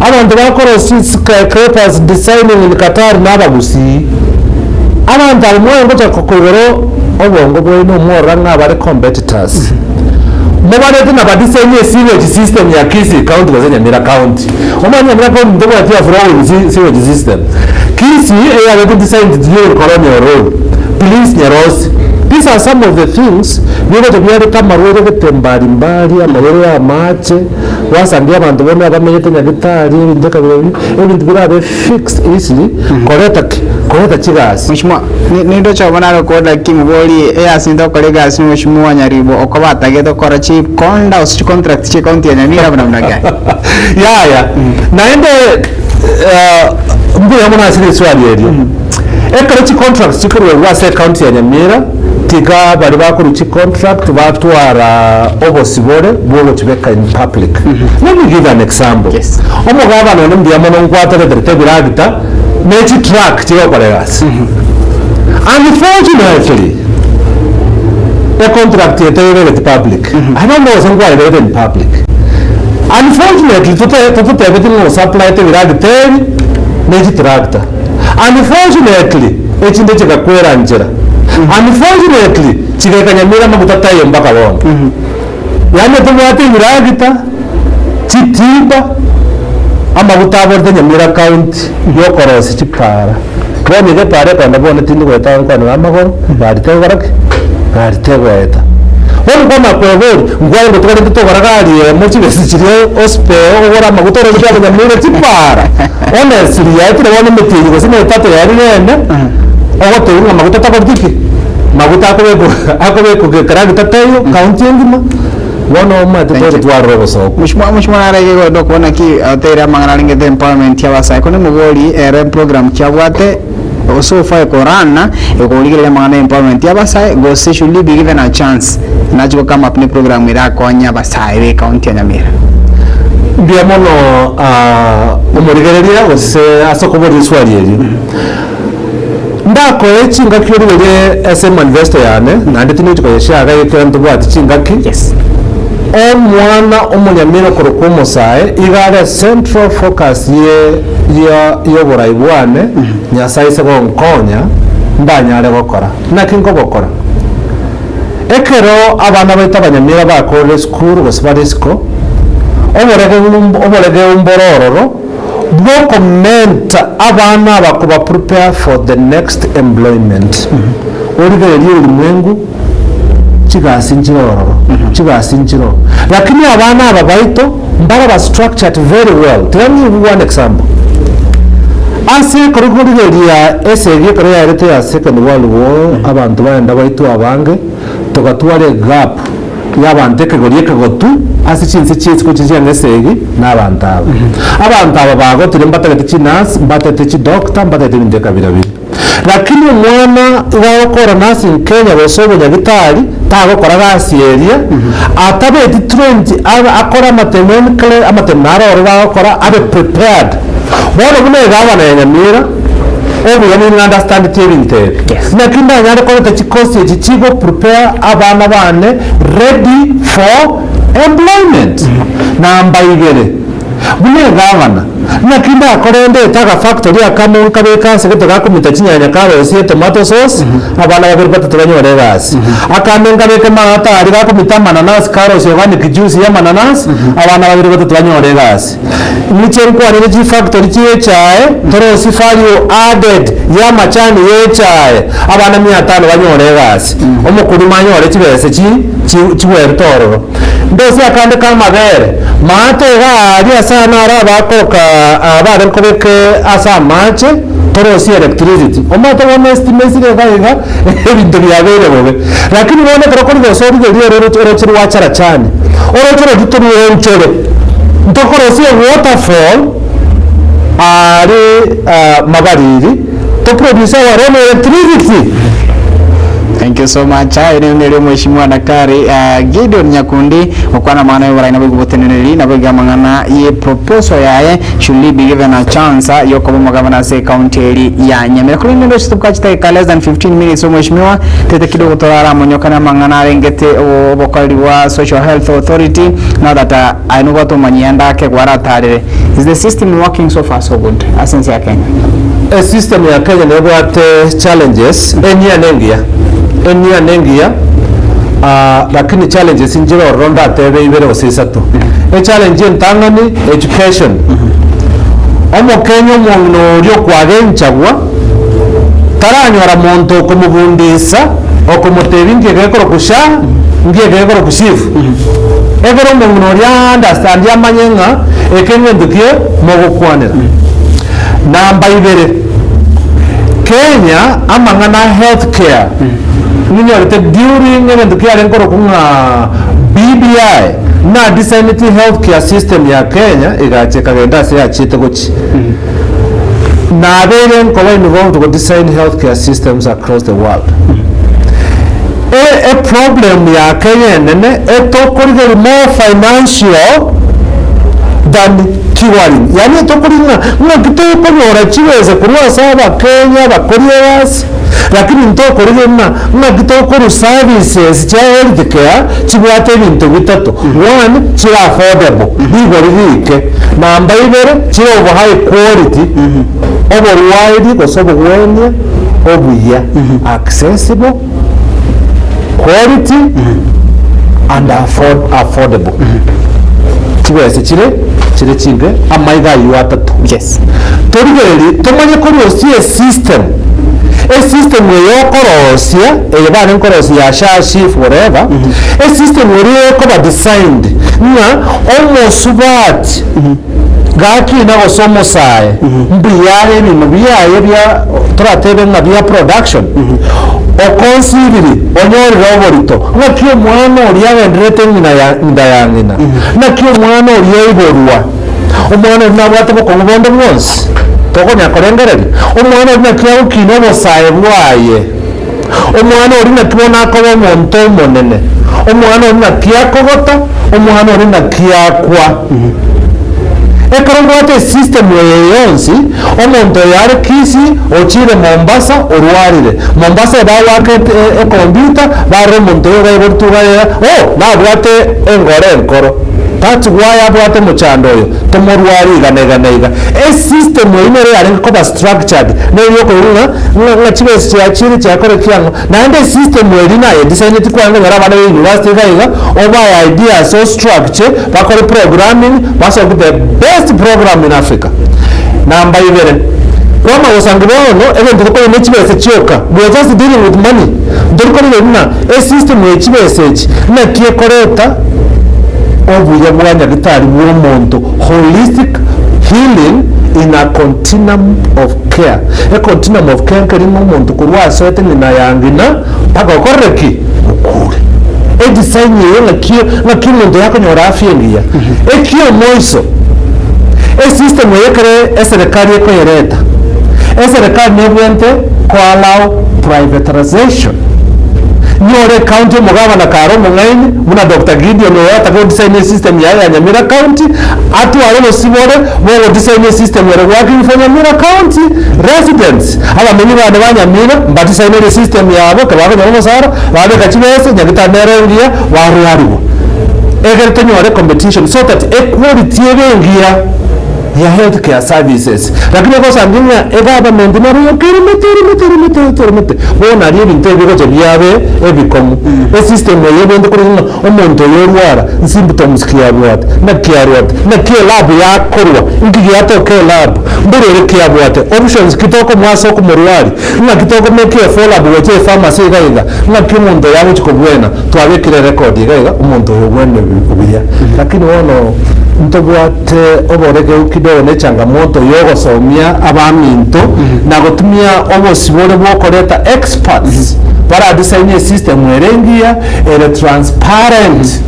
Abanto bakorosia skyscrapers designing in Qatar nabagusii. Abanto aba mwaye ngochaka koigora obongo bwaino omworora ng'a bare competitors. Mobarete na badesign esewage system ya Kisii county gose Nyamira county. Omanye Nyamira county ntobwati a flowing sewage system. Kisii eyabete designed during colonial rule. Please Nyarosi. These are some of the things bigocha biareta amarwaire gete mbari mbari, amarwaire ya amache, gwasangia abanto bono abamenyete nyagitari ebinto ekabira ebi, ebinto birabe fixed easily koreta ki? Koreta chigasi. Mheshimiwa, ni- nindoche obo nare okoda ki mobori eyase into okora egasi na Mheshimiwa Nyaribo okoba atagete okora chikonda gose chicontract chia ecounty ya Nyamira buna buna gani? Yaya, naende eh, mbuya mono ase riswali erio. Ekero chicontracts chikorwegwa ase ecounty ya Nyamira, tiga baria bakorwa chicontract batwara obosibore bwogochibeka in public. Let me give an example. Yes. Omogabana one mbuya mono nkwatoreterete ebiragita ne chitruck chigokora egasi. Unfortunately, econtract eye tebegeti public. I don't know gose nkwaebegete in public. Unfortunately, tote tototebeti ng'a osupplyete ebiragita ebi ne chitractor. Unfortunately, echinde chigakwera nchera. Unfortunately, chigaika Nyamira amaguta taiyo mpaka bono. Yaani tobwate ebiragita, chitimba, amaguta aborete Nyamira county yokorosia chipara. Bono iga epara ekogenda bono tindi goeta nkwane amagoro, gari tegokora ki? Gari tegoeta. Bono nkwamanya kweboria, nkware ngotigarete togora gari eyemo chibesa chiria ospare ogore amaguta ore gochia Nyamira chipara. Honestly yaetire bono emetienyi gose na etato yarire ene, ogotebiwa ng'a maguta takoreti ki? Maguta akobekwa akobekwa gekaragita taiyo county engima, bono omanyete Thank you. tore twarora obosooku. Mheshimiwa mheshimiwa narege goenda okobona ki oteire amang'ana arengete empowerment ya abasae kore mobori ere program ki abwate so far ekorana ekorigereria amang'ana ya empowerment ya abasae gose should he be given a chance nachi go come up ne program erakonye abasae be ecounty ya Nyamira. Mbuya mono omorigereria gose ase okoboria eswali erio. Ndakoe chingaki origerie ase emanifesto yane, naende tinochi koyeshare iga ekero ntobwati chingaki. Omwana omonyamira okorokwa omosae iga are central focus ye ya yoborai bwane, Nyasae ase gonkonya ndanyare gokora. Naki nkobokora? Ekero abana baito abanyamira bakorire esukuru gose bare isiko, oborege oboregeu mbore ororo, bw'okomenta abana aba koba prepare for the next employment. Origererie orimwengu chigasi nchire ororo, chigasi nchire oo. Lakini abana aba baito mbare ba structured very well. Tiga ngibe one example. Ase ekero okorigereria esegi ekero yaerete ya second world war, abanto baenda baitwe abange, togatwara egap. y'abanto ekegori ekegotu ase chinse chi'esiko chiria esegi na abanto aba. Abanto aba bagotire mbatagete chinurse, mbatagete chidoctor, mbatagete ebinto ekabira bire. Lakini omwana iga agokora nursing Kenya gose obonyagitari, tagokora gasi eria, atabeti trained abe akore amatemo enkle amatemo naro oro bagokora abe prepared. Bono buna egavana ya Nyamira, obuya ning'a understandeti ebinto ebi. Naki ndanyare koreta chikosi echi chigo prepare abana bane ready for employment. Namba ibere, buna egavana, naki ndakore ndete agafactory akamo nkabeke ase gete gakomita chinyanya karosie etomato sauce, abana babere batato banyore egasi. Akande nkabeke maata aria gakomita amananasi karosie organic juice ya amananasi, abana babere batato banyore egasi. Inche nkwanere chifactory chi'echae, torosie value added y'amachani y'echae, abana mia tano banyore egasi, omokulima anyore chibese chi chi chigwerete ororo. Ndosie akande ka amabere, maate iga aaria ase aa naro abakoroka aa bare nkobeke ase amache, torosie electricity. Omanyete bono estima esire iga iga, ebinto biabeire bobe. Lakini bono ekero okorigia gose origererie oroche oroche rwa Charachani, oroche roria toruonchore, ntokorosie ewaterfall aria mabariri, toproduce our own electricity. Thank you so much. Aye nigo nere omweshimiwa Daktari uh, Gideon Nyakundi okwana amang'ana y'oborai nabo oboteneneri nabo iga amang'ana ye proposal yaye should he be given a chance ah, yokoba omogabana ase ecounty eri ya Nyamira. Korende ndoche tobwate chidakika less than 15 minutes omweshimiwa tete kidogo toraramonyoka amang'ana arengete obokoreri bwa Social Health Authority now that uh, aye nobwate omomanyi ande ake gwaratarire. Is the system working so far so good ase ense ya Kenya? Esystem ya Kenya nebwate challenges, enia nengiya, enia nengiya ah, lakini challenges nchire ororo ndatebe ibere gose isato. Echallenge entang'ani, education. Omokenya omong'ina oria okwagenchagwa, taranyora monto okomobundisa, okomotebia nki egekorokwa SHA, nki egekorokwa SHIF. Ekero omong'ina oria a-understand amanye ng'a eke ngento ki mogokwanera. Namba ibere, Kenya amang'ana a health care ninyorete during egento kiarenge korokwa ng'a BBI na designeti health care system ya Kenya egacha ekagenda ase yachiete gochia. Nabeire nkoba involved go design health care systems across the world. E eproblem ya Kenya enene etokorigeria more financial than curing. Yaani etokorigia ng'a ng'aki tokonyora chibesa korwa ase abakenya abakori egasi, lakini ntokorigeria ng'a ng'aki tokorwa services chia health care chibwate ebinto bitato, one, chire affordable, rigori rike, namba ibere, chire of high quality, oborwairi gose obogwenia obuya, accessible, quality and affordable. Chibesa chire chire chinke amaiga aywo atato. Yes. Torigererie tomanye korusia esystem, esystem eye okorosia eye bare nkorosia ya SHA, SHIF whatever, esystem eria ekoba designed ng'a omosubati gakina gose omosae mbuya are ebimo biaye bia toratebe ng'a bia production, oconceive-ri onyorire oborito, ng'aki omwana oria agendererete ng'ina ya nda ya ng'ina, naki omwana oria oiborwa, omwana oria nabwate bokong'u bonde bwonsi, tokonyara korengereria, omwana oria naki agokina obosae bwaye, omwana oria naki bono akoba omonto omonene, omwana oria naki akogota, omwana oria naki akwa. Ekero obwate esystem eye yonsi, omonto oyo are Kisii, ochire Mombasa, orwarire. Mombasa ebagoaka ecomputer, barora omonto oyo baiboretwe iga iga, oh, nabwate engoro enkoro. That's why abwate omochando oyo, tomorwari iga na iga na iga. Esystem eyio nere yarenge koba structured, nere yokoigwa ng'a, ng'a ng'a chibesa chiachire chiakora ki ang'o. Naende esystem eria naye designeti kwarenge konyora abana be university iga iga, obae ideas o structure, bakore programming, basoke the best program in Africa. Namba ibere, kwama gosangi bono, egento tokonyora ne chibesa chioka, we are just dealing with money, ntori korigereria buna esystem ye chibesa echi naki ekoreta obuya bwa nyagitari bwa omonto, holistic healing in a continuum of care. E continuum of care nkeri ng'a omonto korwa asoete ng'ina ya ng'ina mpaka okorire ki? Okure. Edesign eye ng'aki ng'aki omonto yakonyora afya engiya. Ekiomoiso, esystem eye ekere eserekari ekoyereta, eserekari nebwente ko allow privatization. Nyore ecounty omogabana kare omong'aini buna Doctor Gideon oyo atake godesign esystem yaye ya Nyamira county, atware obosibore bogodesign esystem ere working for Nyamira county residents. Abamenyi bande ba Nyamira mbadesignere esystem yabo ekero bakonyora omosara, babeka chibesa, Nyagitari nere engiya, barwarigwa. Egere tonyore competition so that equality ebe engiya ya health care services. Lakini ogosangia ng'a egovernment nero yoka eremete eremete eremete eremete eremete, bono aria ebinto ebi bigocha biabe ebikong'u. Esystem eye ebwente korwa ng'a omonto oyo orwara, symptoms ki abwate, naki arwate, naki elab yakorwa, inki giatoka elab, mborwaire ki abwate, options ki tokomoa ase okomorwaria, ng'aki tokomake efollow up gocha epharmacy iga iga, ng'aki omonto oyo agochi kobwena, twabekire erecord iga iga, omonto oyo obwene buya. Lakini bono ntobwate oboregeu kidogo na echangamoto ya ogosomia abaminto na gotumia obosibore bwa okoreta experts baradesign esystem ere engiya, ere transparent.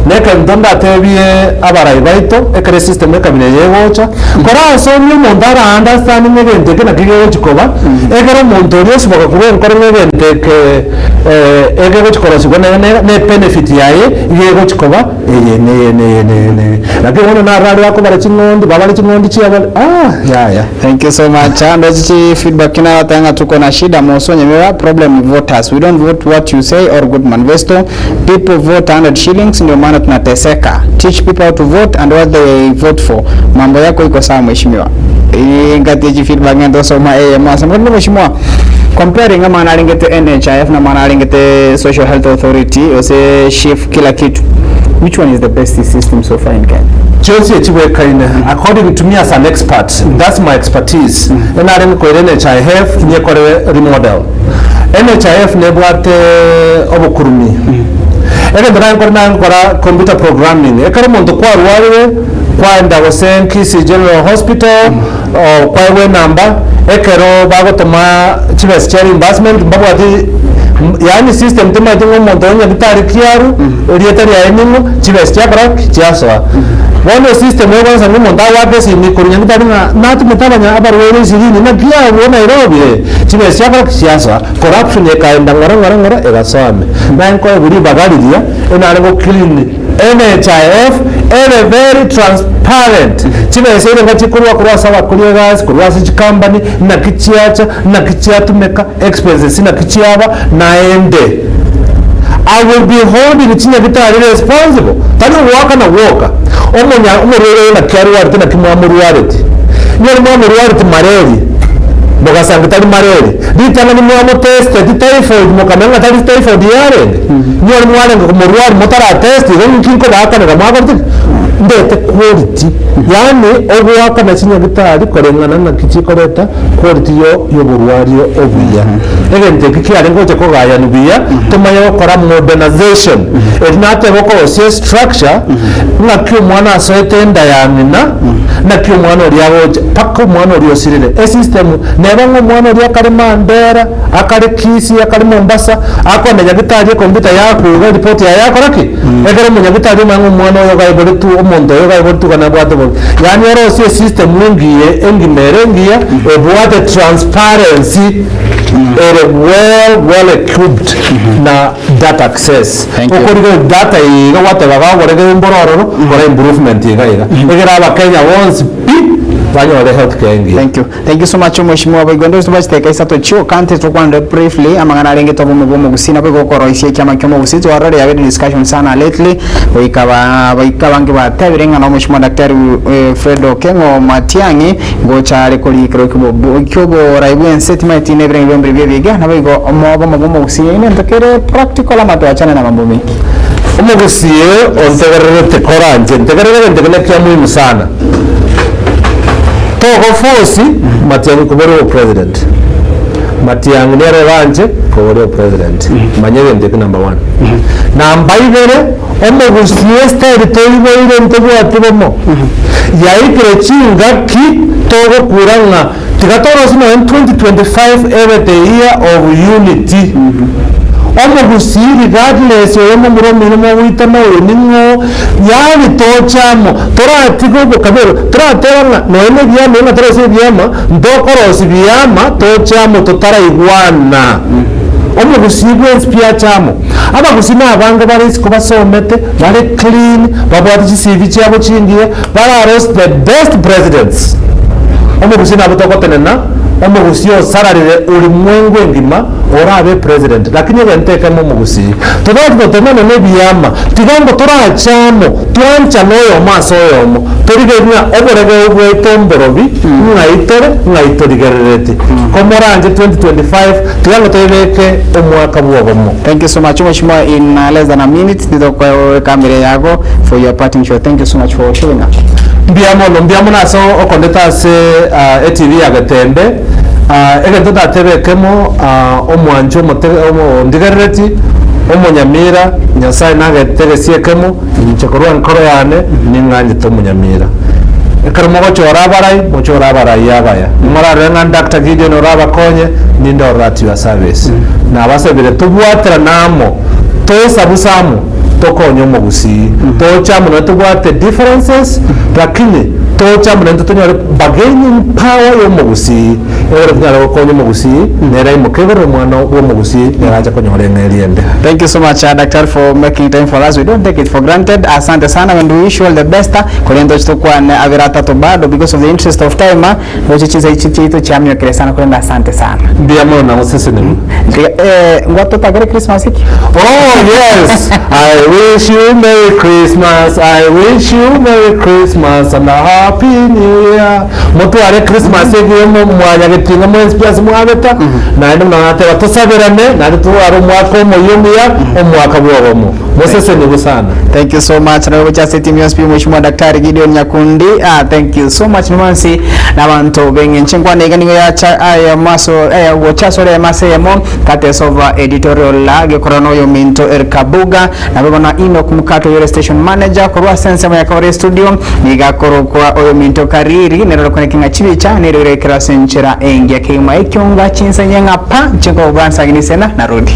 Na ekento ndatebie abarai baito, ekero esystem ekabira eye egocha, korasomie omonto ara understand ng'a egento eke naki kegochi koba, ekero omonto oria osiboka korwa enkoro ng'a egento eke ekegochi korosigwa nere nere na ebenefit yaye iga egochi koba eye na eye na eye na eye na eye. Lakini bono narora aria bakobara ching'ondi, babare ching'ondi chiabare aah yaya. Thank you so much. Ando chichi feedback inabatanga ng'a tuko na shida moso nyamira problem ni voters. We don't vote what you say or good manifesto. People vote 100 shillings ndio maana tunateseka. Teach people how to vote and what they vote for. Mambo yako iko sawa mheshimiwa. Ngati chi feedback ng'ende osoma eye mwasa. Mkati mheshimiwa comparing amana arengete NHIF na mana arengete Social Health Authority ose SHIF kila kitu. Which one is the best system so far in Kenya? Chionsi echibwekaine according to me as an expert, that's my expertise, enare nkoira NHIF nyekore remodel. NHIF nebwate obokurumi. Egento naye nkore naye nkora computer programming. Ekero omonto kwarwarire, kwaenda gose Kisii General Hospital, Kwaegwa enamba ekero bagotoma chibesa chia reimbursement mbabwati yaani system temaeti ng'a omonto oyo nyagitari ki arwe, erieta riaye ning'o, chibesa chiakora ki? Chiasoa. Bono esystem egoansa ng'a omonto agoaka esimi korwa nyagitari ng'a natumete abanya abarwaire ishirini naki abwo Nairobi eh, chibesa chiakora ki? Chiasoa. Corruption ekaenda ng'ora ng'ora ng'ora egasoa ime. Naye nkoegwa ribaga riria, enare go clean. NHIF ere very transparent, chibesa erenga chikorwa korwa ase abakori egasi, korwa ase chicompany, naki chiacha, naki chiatumeka, expenses naki chiaba, naende I will be holding chinyagitari responsible, tari ogoakana gwoka, omonya omorwaire oyo naki arwarete naki mwamorwareti, nyore mwamorwareti malaria, mogasanga tari malaria, ritang'ani mwamotesteti typhoid mokamanya ng'a tari typhoid yarenge. Nigo mwarenge komorwaria motaratesti, igo ninki nkobaakanera mwakorete ki? Ndete quality, yaani ogoakana chinyagitari koreng'ana naki chikoreta quality yo yoborwaria obuya. Egento eki kiarenge gocha kogayanu buya, tomanye gokora modernization. Eri nateba okorosia estructure, ng'aki omwana asoete enda ya ng'ina, naki omwana oria agocha, mpaka omwana oria osirire. Esystem neba ng'a omwana oria akare Mandera, Akare Kisii, akare Mombasa, akwane nyagitari ekomputa yakuga eripoti yaye yakora ki? Ekero omonyagitari omanya ng'a omwana oyo gaiboretwe, omonto oyo gaiboretwe iga nabwate bobe. Yaani orosie esystem engiya engima ere engiya, ebwate transparency, ere well well equipped na data access. Thank you. Okorigereria data eye iga gwateba iga ogore kembore ororo, kora improvement iga iga. Ekero abakenya bonsi pi, banyore health care engiya. Thank you. Thank you so much Omweshimiwa Boigo Ndori tobwate chidakika isato chioka nte tokwanere briefly amang'ana arenge tobomo bwa omogusii nabo igo okoroisia ekiama kia omogusii twarorire yabere discussion sana lately goika ba goika abange batebire ng'a na Omweshimiwa Daktari Fred Okengo Matiang'i ngocha are korikera ekibobo ekioborai bwense timanyeti nebirenge biombere bia ebiga nabo igo omobomo bwa omogusii egento kere practical ama twachane na mambo mengi. Omogusii ontegererete koranche ntegerere egento ekio nekia muhimu sana. Togoforce Matiang'i koboria obopresident. Matiang'i nere oranche koboria obopresident. Manya egento ekio number one. Namba ibere, omogusii estyle toiboire ntobwati bomo. Yaikire chingaki togokura ng'a tiga torosie nonya 2025 ebe the year of unity. Omogusii regardless oyo momura omino mogoitana oyo ning'o, yaani toche amo, toratige obokabira, torateba ng'a nonya na ebiama ng'a torosie ebiama, ntokorosia biama toche amo totaraigwana. Omogusii bwensi pi ache amo. Abagusii na abange bare isiko basomete, bare clean, babwate chi CV chiabo chingiya, bararosie the best presidents. Omogusii nabo togotenena, omogusii osararire ulimwengu engima, orabe president lakini egento ekemo omogusii totagete totemane nebiama tiga ngo torache amo twanchane oyomo ase oyomo torigererie ng'a oboregeo bwaito mborobi ng'ai tore ng'ai torigerereti ko moranche 2025 tiga ngo toebeke omwaka bwobomo. Thank you so much Mheshimiwa in less than a minute nitokoe camera yago for your parting shot thank you so much for showing up. Mbuya mono mbuya mono ase okondeta ase etv ya Getembe. Egento ndatebe ekemo, omwanchi omondigerereti, omonyamira, Nyasae nagete egesie ekemo, inche korwa enkoro yane ning'anchete omonyamira. Ekero mogochora abarai, mochore abarai abaya. Nimorarore ng'a Doctor Gideon orabakonye, ninde ororo at your service. Nabasabire tobwaterane amo, toesabuse amo, tokonye omogusii. Toche amo nonye tobwate differences, lakini toche amo naintwe tonyore Bargaining power y'omogusii, egere tonyare gokonya omogusii, nere aimoke igoro omwana bw'omogusii nere ache konyora eng'eria ende. Thank you so much Daktari for making time for us we don't take it for granted asante sana and we wish you all the best korende toche tokwane abere atato bado because of the interest of time roche chinsa echi chiaito chiamiokire sana korende asante sana. Mbuya mono na gosesenigwa. Tiga eh ngwatotagere Christmas ki? Oh yes, I wish you Merry Christmas, I wish you Merry Christmas and a Happy New Year. Motware Christmas egiya mo mwanyagetinga mwensi pi ase mwabeta, naende buna nateba tosaberane, naende totware omwaka omoyia omuya, omwaka bw'obomo. Mosesenigwe sana. Thank you so much nawe gocha ase team yonsi pi Mheshimiwa Daktari Gideon Nyakundi ah, thank you so much nimansi nabanto beng'enche nkwana iga nigo yacha aya maso eh, gocha ase ore ase eyemo Katesova editorial gekora noyominto Eric Kabuga Nabo bono Enock Mukato oyore station manager korwa ase ensemo ya Kabare studio nigo akorokwa oyominto Kariri nere ore. Toeneke ng'a chibicha nere oirekere ase enchera engiya kegima ekionga chinsanye ng'a pa inche nkobua nsaginisena narudi.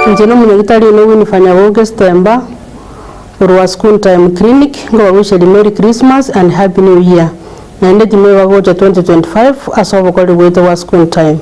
Inche nomonyagitari one Winiffer Nyaboke Sitemba, korwa School Time Clinic, nkobagoicheria Merry Christmas and Happy New Year, naende timweba gocha 2025 ase obokori bwaito bwa School Time.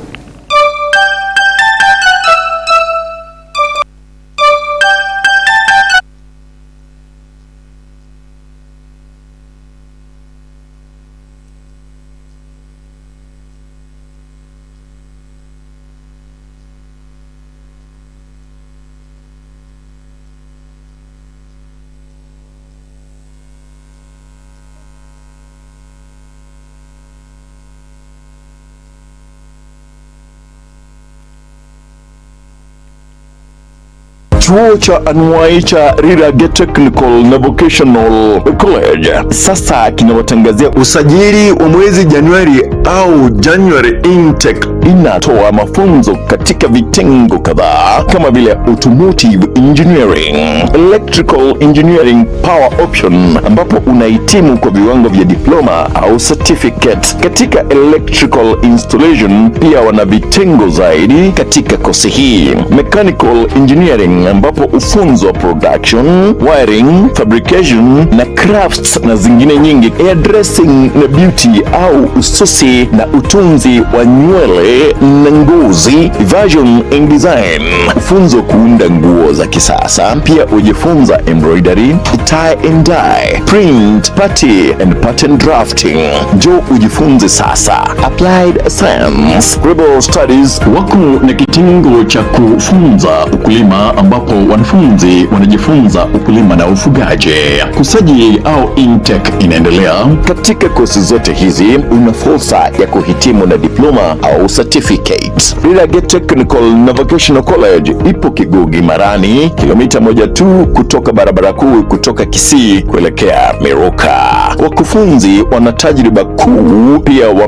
Chuo cha anuai cha Rirage Technical na Vocational College sasa kinawatangazia usajili wa mwezi Januari au January intake. Inatoa mafunzo katika vitengo kadhaa kama vile automotive engineering, electrical engineering power option, ambapo unahitimu kwa viwango vya diploma au certificate katika electrical installation. Pia wana vitengo zaidi katika kosi hii, mechanical engineering, ambapo ufunzo wa production, wiring, fabrication na crafts na zingine nyingi, hairdressing na beauty au ususi na utunzi wa nywele na ngozi, version and design, ufunzo kuunda nguo za kisasa. Pia ujifunza embroidery, tie and dye, print, party and pattern drafting. Njoo ujifunze sasa. Applied Science, Global Studies wako na kitengo cha kufunza ukulima ambapo wanafunzi wanajifunza ukulima na ufugaji. Kusajili au intake inaendelea. Katika kosi zote hizi una fursa ya kuhitimu na diploma au certificate. Rirage Technical na Vocational College ipo Kigugi Marani, kilomita moja tu kutoka barabara kuu kutoka Kisii kuelekea Miruka. Wakufunzi wana tajriba kuu, pia wame